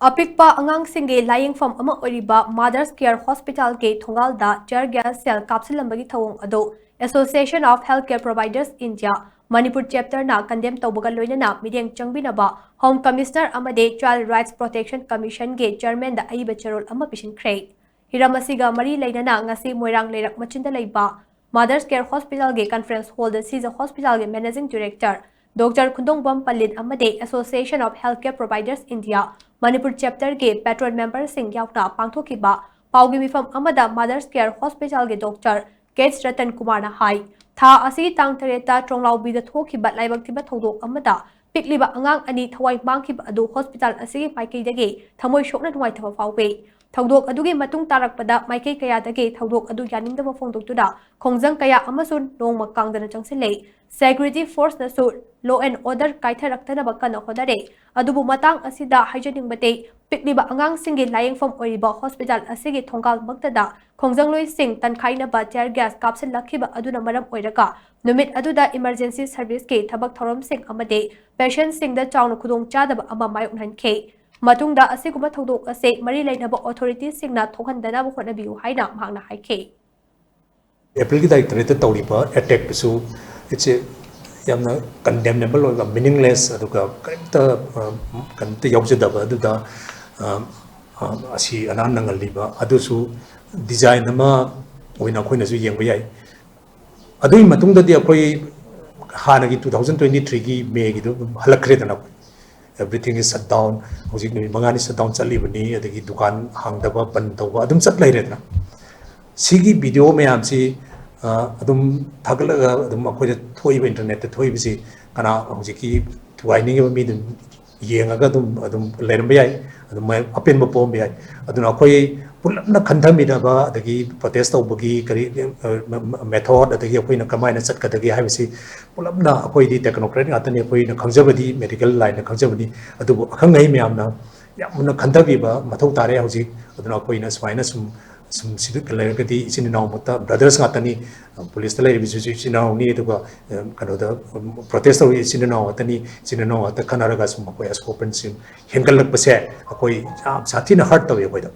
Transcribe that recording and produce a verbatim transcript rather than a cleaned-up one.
ꯑꯄꯤꯛꯄ ꯑꯉꯥꯡꯁꯤꯡꯒꯤ ꯂꯥꯌꯦꯡꯐꯝ ꯑꯃ ꯑꯣꯏꯔꯤꯕ Mothers Care Hospitalꯒꯤ ꯊꯣꯡꯒꯥꯜꯗ tear gas shell ꯀꯥꯞꯁꯤꯜꯂꯝꯕꯒꯤ ꯊꯧꯑꯣꯡ ꯑꯗꯨ Association of Healthcare Providers India Manipur Chapterꯅ condemn ꯇꯧꯕꯒ ꯂꯣꯏꯅꯅ ꯃꯤꯠꯌꯦꯡ ꯆꯪꯕꯤꯅꯕ Home Commissioner ꯑꯃꯗꯤ Child Rights Protection Commissionꯒꯤ Chairmanꯗ ꯑꯏꯕ ꯆꯦꯔꯣꯜ ꯑꯃ ꯄꯤꯁꯤꯟꯈ꯭ꯔꯦ꯫ ꯍꯤꯔꯝ ꯑꯁꯤꯒ ꯃꯔꯤ ꯂꯩꯅꯅ ꯉꯁꯤ ꯃꯣꯏꯔꯥꯡ ꯂꯩꯔꯛ ꯃꯆꯤꯟꯗ ꯂꯩꯕ Mothers Care Hospitalꯒꯤ conference hallꯗ ꯁꯤꯖ Hospitalꯒꯤ Managing Director Doctor ꯈꯨꯟꯗꯣꯡꯕꯝ ꯄꯂꯤꯠ ꯑꯃꯗꯤ Association of Healthcare Providers India Manipur Chapterꯒꯤ patron memberꯁꯤꯡ ꯌꯥꯎꯅ ꯄꯥꯡꯊꯣꯛꯈꯤꯕ ꯄꯥꯎꯒꯤ ꯃꯤꯐꯝ ꯑꯃꯗ Mothers Care Hospitalꯒꯤ Doctor ꯀꯦ ꯑꯦꯁ ꯔꯇꯟ ꯀꯨꯃꯥꯔꯅ ꯍꯥꯏ, ꯊꯥ ꯑꯁꯤꯒꯤ ꯇꯥꯡ ꯇꯔꯦꯠꯇ ꯇ꯭ꯔꯣꯡꯂꯥꯎꯕꯤꯗ ꯊꯣꯛꯈꯤꯕ ꯂꯥꯏꯕꯛ ꯊꯤꯕ ꯊꯧꯗꯣꯛ ꯑꯃꯗ ꯄꯤꯛꯂꯤꯕ ꯑꯉꯥꯡ ꯑꯅꯤ ꯊꯋꯥꯏ ꯃꯥꯡꯈꯤꯕ ꯑꯗꯨ hospital ꯑꯁꯤꯒꯤ ꯃꯥꯏꯀꯩꯗꯒꯤ ꯊꯃꯣꯏ ꯁꯣꯛꯅ ꯅꯨꯡꯉꯥꯏꯇꯕ ꯐꯥꯎꯏ꯫ ꯊꯧꯗꯣꯛ ꯑꯗꯨꯒꯤ ꯃꯇꯨꯡ ꯇꯥꯔꯛꯄꯗ ꯃꯥꯏꯀꯩ ꯀꯌꯥꯗꯒꯤ ꯊꯧꯗꯣꯛ ꯑꯗꯨ ꯌꯥꯅꯤꯡꯗꯕ ꯐꯣꯡꯗꯣꯛꯇꯨꯅ ꯈꯣꯡꯖꯪ ꯀꯌꯥ ꯑꯃꯁꯨ ꯅꯣꯡꯃ ꯀꯥꯡꯗꯅ ꯆꯪꯁꯤꯜꯂꯤ꯫ Security forceꯅꯁꯨ law and order ꯀꯥꯏꯊꯔꯛꯇꯅꯕ ꯀꯟꯅ ꯍꯣꯠꯅꯔꯤ꯫ ꯑꯗꯨꯕꯨ ꯃꯇꯥꯡ ꯑꯁꯤꯗ ꯍꯥꯏꯖꯅꯤꯡꯕꯗꯤ, ꯄꯤꯛꯂꯤꯕ ꯑꯉꯥꯡꯁꯤꯡꯒꯤ ꯂꯥꯌꯦꯡꯐꯝ ꯑꯣꯏꯔꯤꯕ hospital ꯑꯁꯤꯒꯤ ꯊꯣꯡꯒꯥꯜꯃꯛꯇꯗ ꯈꯣꯡꯖꯪꯂꯣꯏꯁꯤꯡ ꯇꯟꯈꯥꯏꯅꯕ tear gas ꯀꯥꯞꯁꯤꯜꯂꯛꯈꯤꯕ ꯑꯗꯨꯅ ꯃꯔꯝ ꯑꯣꯏꯔꯒ ꯅꯨꯃꯤꯠ ꯑꯗꯨꯗ emergency serviceꯀꯤ ꯊꯕꯛ ꯊꯧꯔꯝꯁꯤꯡ ꯑꯃꯗꯤ patientꯁꯤꯡꯗ ꯆꯥꯎꯅ ꯈꯨꯗꯣꯡꯆꯥꯗꯕ ꯑꯃ ꯃꯥꯌꯣꯛꯅꯍꯟꯈꯤ꯫ ꯃꯇꯨꯡꯗ ꯑꯁꯤꯒꯨꯝꯕ ꯊꯧꯗꯣꯛ ꯑꯁꯤ ꯃꯔꯤ ꯂꯩꯅꯕ authorityꯁꯤꯡꯅ ꯊꯣꯛꯍꯟꯗꯅꯕ ꯍꯣꯠꯅꯕꯤꯌꯨ ꯍꯥꯏꯅ ꯃꯍꯥꯛꯅ ꯍꯥꯏꯈꯤ꯫ ꯑꯦꯄ꯭ꯔꯤꯜꯒꯤ ꯇꯥꯔꯤꯛ ꯇꯔꯦꯠꯇ ꯇꯧꯔꯤꯕ attackꯇꯨꯁꯨ it's a ꯌꯥꯝꯅ condemnable ꯑꯣꯏꯕ, meaningless, ꯑꯗꯨꯒ ꯀꯔꯤꯝꯇ, ꯑ, ꯀꯔꯤꯝꯇ ꯌꯥꯎꯖꯗꯕ ꯑꯗꯨꯗ, ꯑ, ꯑ, ꯑꯁꯤ ꯑꯅꯥ ꯅꯪꯍꯜꯂꯤꯕ ꯑꯗꯨꯁꯨ design ꯑꯃ ꯑꯣꯏꯅ ꯑꯩꯈꯣꯏꯅꯁꯨ ꯌꯦꯡꯕ ꯌꯥꯏ꯫ ꯑꯗꯨꯒꯤ ꯃꯇꯨꯡꯗꯗꯤ ꯑꯩꯈꯣꯏ ꯍꯥꯟꯅꯒꯤ two thousand twenty threeꯒꯤ Mayꯒꯤꯗꯨ ꯑꯗꯨꯝ ꯍꯜꯂꯛꯈ꯭ꯔꯦꯗꯅ꯫ Everything is shut down꯫ ꯍꯧꯖꯤꯛ ꯅꯨꯃꯤꯠ ꯃꯉꯥꯅꯤ shut down ꯆꯠꯂꯤꯕꯅꯤ, ꯑꯗꯒꯤ ꯗꯨꯀꯥꯟ ꯍꯥꯡꯗꯕ, ꯕꯟ ꯇꯧꯕ ꯑꯗꯨꯝ ꯆꯠ ꯂꯩꯔꯦꯗꯅ꯫ ꯁꯤꯒꯤ video ꯃꯌꯥꯝꯁꯤ, ꯑ, ꯑꯗꯨꯝ ꯊꯥꯒꯠꯂꯒ ꯑꯗꯨꯝ ꯑꯩꯈꯣꯏꯗ ꯊꯣꯛꯏꯕ, internetꯇ ꯊꯣꯛꯏꯕꯁꯤ ꯀꯅꯥ ꯍꯧꯖꯤꯛꯀꯤ ꯊꯨꯒꯥꯏꯅꯤꯡꯉꯤꯕ ꯃꯤꯗꯨ ꯌꯦꯡꯉꯒ ꯑꯗꯨꯝ, ꯑꯗꯨꯝ ꯂꯩꯔꯝꯕ ꯌꯥꯏ꯫ ꯑꯗꯨꯝ ꯃ-, ꯑꯄꯦꯟꯕ ꯄꯣꯛꯑꯝꯕ ꯌꯥꯏ꯫ ꯑꯗꯨꯅ ꯑꯩꯈꯣꯏ ꯄꯨꯂꯞꯅ ꯈꯟꯊꯃꯤꯟꯅꯕ, ꯑꯗꯒꯤ protest ꯇꯧꯕꯒꯤ ꯀꯔꯤ, ꯑ, ꯃ-, ꯃ-, method, ꯑꯗꯒꯤ ꯑꯩꯈꯣꯏꯅ ꯀꯃꯥꯏꯅ ꯆꯠꯀꯗꯒꯦ ꯍꯥꯏꯕꯁꯤ ꯄꯨꯂꯞꯅ ꯑꯩꯈꯣꯏꯗꯤ technocrat ꯉꯥꯛꯇꯅꯤ, ꯑꯩꯈꯣꯏꯅ ꯈꯪꯖꯕꯗꯤ medical lineꯅ ꯈꯪꯖꯕꯅꯤ꯫ ꯑꯗꯨꯕꯨ ꯑꯈꯪ ꯑꯍꯩ ꯃꯌꯥꯝꯅ ꯌꯥꯝꯅ ꯈꯟꯊꯕꯤꯕ ꯃꯊꯧ ꯇꯥꯔꯦ ꯍꯧꯖꯤꯛ꯫ ꯑꯗꯨꯅ ꯑꯩꯈꯣꯏꯅ ꯁꯨꯃꯥꯏꯅ ꯁꯨꯝ ꯁꯨꯝ ꯁꯤꯗ ꯂꯩꯔꯒꯗꯤ ꯏꯆꯤꯟ ꯏꯅꯥꯎꯃꯛꯇ brothers ꯉꯥꯛꯇꯅꯤ꯫ ꯄꯨꯂꯤꯁꯇ ꯂꯩꯔꯤꯕꯁꯤꯁꯨ ꯏꯆꯤꯟ ꯏꯅꯥꯎꯅꯤ, ꯑꯗꯨꯒ ꯀꯩꯅꯣꯗ protest ꯇꯧꯔꯤ ꯏꯆꯤꯟ ꯏꯅꯥꯎ ꯉꯥꯛꯇꯅꯤ꯫ ꯏꯆꯤꯟ ꯏꯅꯥꯎ ꯉꯥꯛꯇ ꯈꯟꯅꯔꯒ ꯁꯨꯝ ꯑꯩꯈꯣꯏ ꯑꯁꯣꯛꯄꯟꯁꯤꯡ ꯍꯦꯟꯒꯠꯂꯛꯄꯁꯦ ꯑꯩꯈꯣꯏ ꯌꯥꯝ ꯁꯥꯊꯤꯅ hurt ꯇꯧꯏ ꯑꯩꯈꯣꯏꯗ꯫